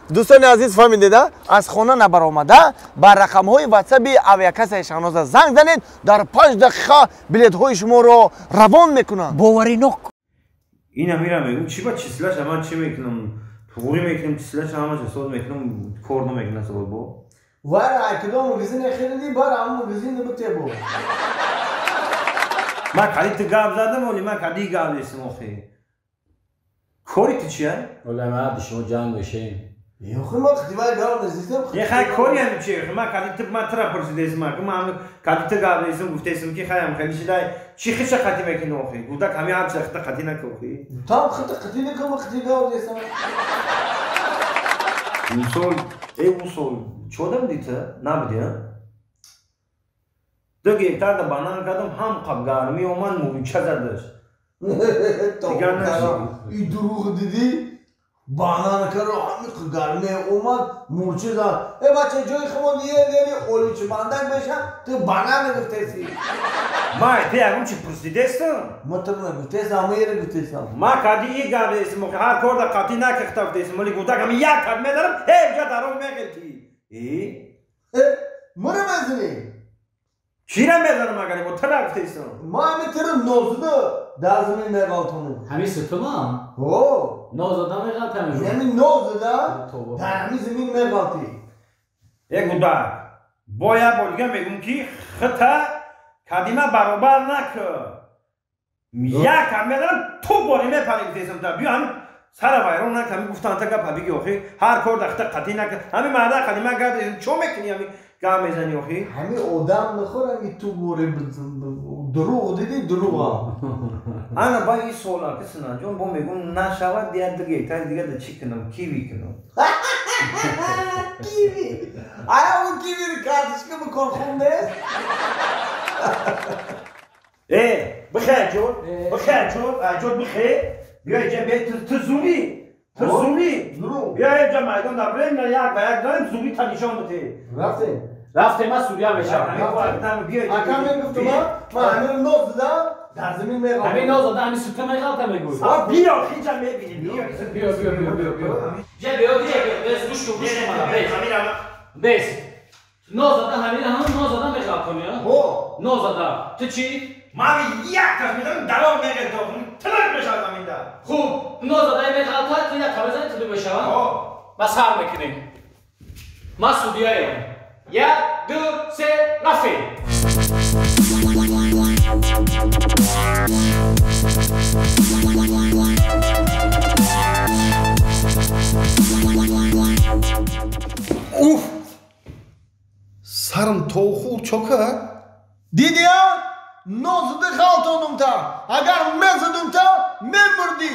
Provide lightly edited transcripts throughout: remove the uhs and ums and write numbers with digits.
Дӯстони азиз, фаҳмидед, аз хона набаромада ба рақамҳои ватсаби авиакассаи Шаҳноза занг занед, дар 5 дақиқа билетҳои шуморо равон мекунанд. Боваринок. Ина мира мегум, чи ба числаша ман чи мекунам, туғри мекунам, числаша ҳамаша ҳисоб мекунам, кор намекунам сабаб бо. Вара айкидом магазине хириди, бар ҳамон магазине битебо. Ман кади ту гап задам, оли ман кади гап дестам охи. Кори ту чия? Ола ман шумо ҷанг мешем. Ёхи ма хитивай гап незистем. Е хай кори ҳам чи? Ман кади ту ман тура пурсидесам, ки ман кади ту гап дестам, гуфтесам ки хаям хеле шидай чи хиша хати мекунӣ охи? Гудак ҳами ҳамча хита хати нака охи. Там хита хати нака, ма хати гап дестам. Усол, э усол, чодам дита? Набуди, а? 2 гектар да банан кардам, ҳам қаб гармӣ омад, мӯйча задаш. Дигар нашид. И дурӯғ дидӣ? Банан каро ҳами гармӣ омад, мӯрча зад. Э бача, ҷои хумон еле оличи бандак меша, ту банан гуфтеси. Ман ту ягон чи пурсидестам? Ма ту нагуфтесам, ма ере гуфтесам. Ма кади и гап дестам, охи ҳар кор да қатӣ накихта гуфтесам, оли гудак ҳами як кат медарам, ҳеҷ ҷа дароз меғелтӣ. Э? Мура мезанӣ? Чира мезанам агар бо ту нагуфтесам? Ма ҳами туро нозуда дар замин меғалтонам. Ҳами сутумам? Ҳо. Нозуда меғалтам? Ҳами нозуда дар ҳами замин меғалтӣ. Э гудак, бо як бор дига мегӯм ки хита кадима баробар накун. Як кат мезанам, ту бори мепарӣ гуфтесам та. Биё ҳами сара вайрон накун, ҳами гуфтан та гапа биги охи. Ҳар кор да хита қатӣ накун. Ҳами марда қадима гап дестам, чо мекунӣ ҳами гап мезанӣ охи? Ҳами одам нахӯр, ҳами ту бори дурӯғ дидӣ, дурӯға. Ана ба ин суола ки Синаҷон бо мегӯм нашавад, дия 2 гектар дига да чӣ кунам, киви кунам. Киви? Ая он киви карточка бикор хун нест? Э, бихе ҷон, бихе ҷон, ҷон бихе. Биё инҷа, биё ту зури, ту зури. Биё инҷа майдон дабрем, на як ба як дорем, зури та нишон бите. Рафтем. Рафтем, ман сурия мешавам. Ака мегуфтам, ман ҳаминро ноз дидам, дар замин меғалтам. Ҳамин ноз додам, ҳамин сута меғалтам мегӯй. Биё, хиҷа мебинӣ, биё. Биё, биё, биё, биё, биё. Ҷа биё, биё, бес, гӯш кун, гӯш кун мана, бес. Бес. Ноз додам, ҳамин ҳам ноз додам меғалтонӣ, а? Ҳо. Ноз додам. Ту чӣ? Ман як кас медонам, дароғ меғалтам, тилак мешавад заминда. Хуб, ноз додам меғалтад, ту як мезанӣ, тилу мешавад? Ҳо. Ма сар мекунем. Ма судияем. 1, 2, 3, рафтем. Уф! Сарам тохул чока? Дидия? Нозуди ғалтонумта. Агар мезадумта, мемурдӣ.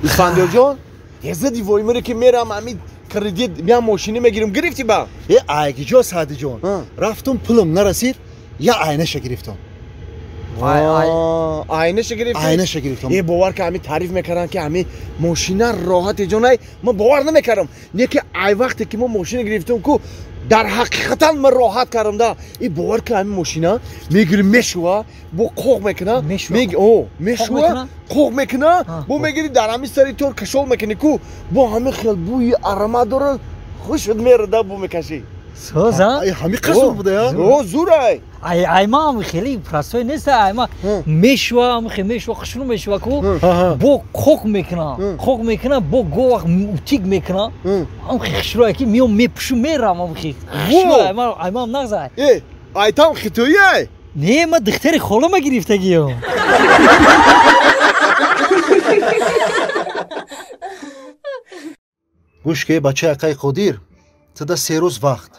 Исфандиёрҷон, езади воймире ки мерам ҳами кредит меам мошинӣ мегирам, гирифтӣ ба? Э айгиҷо Саъдиҷон, рафтум пулам нарасид, я айнаша гирифтам. Айнаша гирифтӣ? Айнаша гирифтам. Э бовар ки ҳами таъриф мекарданд ки ҳами мошина роҳати ҷонай, ман бовар намекардам. Не ки ай вақте ки мо мошина гирифтам ку дар ҳақиқатан ман роҳат кардам да. И бовар ки ҳами мошина мегири мешува, бо қоқ мекуна, мешува, қоқ мекуна, бо мегири дар ҳами сари тор кашол мекунӣ ку, бо ҳами хел бӯи аромат дора, хушат мерада бу мекашӣ. Соза? Ҳами қасур буда, я? О, зурай. Ай, ай ма хеле простой нест, ай ма мешува, мешува, хушну мешува ку, бо қоқ мекуна, қоқ мекуна, бо говах утик мекуна. Ам хушрӯя ки миём мепушу мерам, ам хушрӯ, ай ма, ай ма нағзай. Э, ай там хитои ай? Не, ма духтари холама гирифтагиём. Гӯш ке, бачаи акаи Қодир, туда 3 рӯз вақт.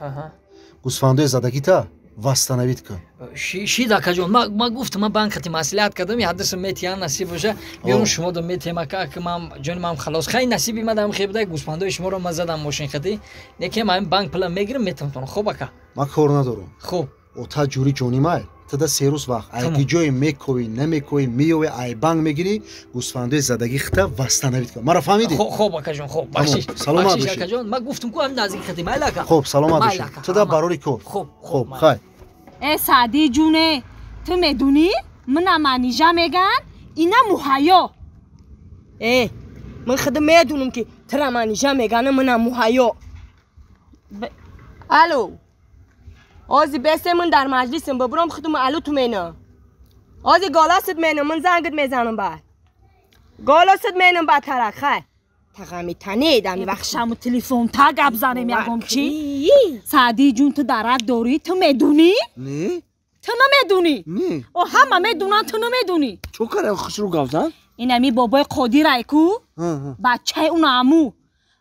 Гӯсфандои задагита восстановить кун. Шид акаҷон, ма гуфтам, ма банкати маслиҳат кардам, ҳадиса метиҳан насиб боша, биёрун шумо да метиҳем, ака, ки ман ҷони ман халос. Хай насиби ма дам хебда, гӯсфандои шуморо ма задам мошин хати, неки ма банк пула мегирам, метавонам. Хуб ака? Ма кор надорам. Хуб. Ота ҷури ҷони май, тада 3 рӯз вақт. Ай ки ҷое мекоӣ, намекоӣ, меёвӣ, ай банк мегирӣ, гӯсфандои задагӣ хита восстановить кун. Маро фаҳмидӣ? Хуб акаҷон, хуб. Бахшиш. Саломат бошӣ. Акаҷон, ма гуфтам ку ҳам наздик хати, майла ака. Хуб, саломат бошӣ. Тада барори кор. Хуб, хуб, хай. Э Саъди ҷуне, ту медунӣ? Мана Манижа меган, Ина муҳайё. Э, ман худ медунам ки тра манижа мегана мана муҳайё. Алло. Ози бесе ман дар маҷлисам бибром худум алло ту мена. Ози голосит менам ман зангит мезанам ба. Голосит менам ба тарак хай. Тағами танед ами вақт шаму телефон та гап занем ягом чи? Саъди ҷун ту дарак дорӣ, ту медунӣ? Не. Ту намедунӣ? Не. О ҳама медунанд, ту намедунӣ. Чо кара хушрӯ гап зан? Ин ами бобои Қодирай ку? Бачаи уна аму.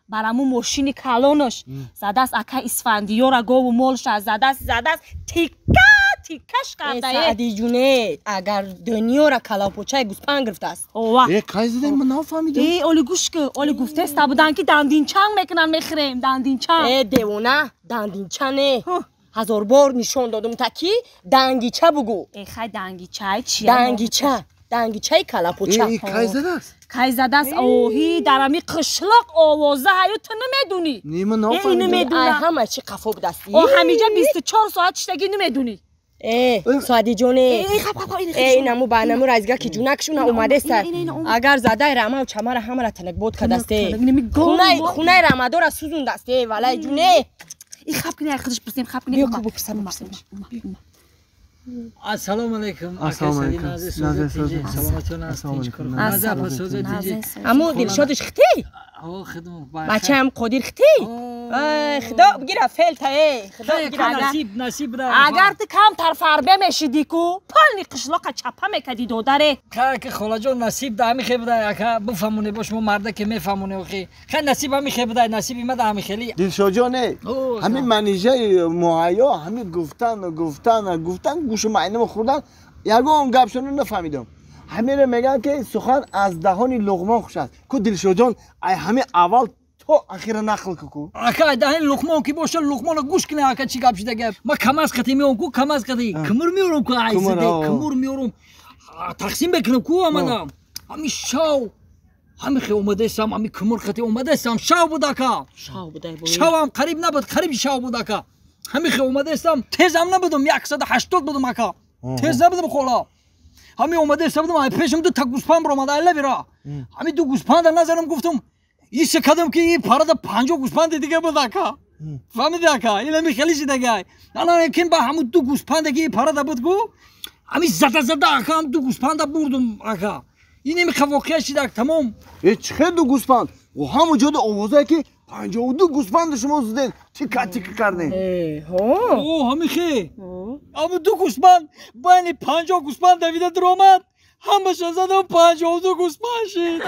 Бар аму мошини калонаш задаст ака Исфандиёра гову молша задаст задаст тикка тиккаш кардае. Саъди ҷуне, агар дунёра калавпочаи гӯспанд гирифтааст. Ова. Э, кай задаи ман нафаҳмидам. Э, оли гӯш ку, оли гуфтеста будан ки дандинчанг мекунанд мехӯрем, дандинчанг. Э, девона, дандинча не. Ҳазор бор нишон додум та ки дангича бугӯ. Э, хай дангичаи чия? Дангича. Дангичаи калапоча. Э, кай задааст? Кай задааст? Оҳи, дар ами қишлоқ овоза ҳаю ту намедунӣ. Не, ман нафаҳмидам. Ай, ҳама чи қафо будаст. О, ҳамиҷа 24 соат чиштагӣ намедунӣ. Э, Саъди ҷоне. Э, инаму ба наму разига ки ҷунакшуна омадеста. Агар задаи рамау чамара ҳамара танакбод кадасте. Хунаи рамадора сӯзондасте, валай ҷуне. И хаб кини, худаш пурсем, хаб кини. Биё ку бупурсам, бупурсам. Ассалому алайкум. Ассалому алайкум. Аму Дилшодиш хити? Бачаам Қодир хити? Худо бигира фелта э. Худо бигира насиб насиб да. Агар ту камтар фарбе мешиди ку, пални қишлоқа чапа мекади додаре. Ха ки холаҷон насиб да ҳами хеб да ака бифаҳмоне бош мо марда ки мефаҳмоне охи. Ха насиб ҳами хеб да насиби ма да ҳами хели. Дилшодҷон э, ҳамин манижаи муҳайё ҳамин гуфтан гуфтан гуфтан гӯшу майнамо хӯрдан ягон гапшоно нафаҳмидам. Ҳамеро мегӯянд ки сухан аз даҳони Луқмон хуш аст. Ку Дилшодҷон ай ҳамин аввал то ахира нақл ку. Ака ай даҳани Луқмон ки боша Луқмонро гӯш кунед ака чӣ гап шуда гап. Ма камаз қати меом ку камаз қати кумур меорам ку ай зиде кумур меорам тақсим мекунам ку омадам. Ҳами шав ҳами хе омадаистам ҳами кумур қати омадаистам шав буд ака. Шав будай бо. Шавам қариб набуд қариб шав буд ака. Ҳами хе омадаистам тезам набудам 180 будам ака. Тез набудам хола. Ҳами омадаиста будам ай пешам ду та гӯспанд баромад ай лавира. Ҳами ду гӯспанда назарам гуфтам исе кадам ки и парада 50 гӯспанди дига буд ака. Фаҳмиди ака? Ин ҳами хеле шидагай. Ана ким ба ҳамун ду гӯспанде ки и парада буд ку ҳами зада зада ака ҳам ду гӯспанда бурдум ака. Ин ҳами воқеа шидак тамом. Э, чӣ хел ду гӯспанд? О ҳамон ҷода овозае ки 52 гӯспанди шумо зудед тика тика кардем. О, ҳами хе. Ҳамун ду гӯспанд байни 50 гӯспанд давида дуромад. Ҳамаша задам 52 гӯспанд шид.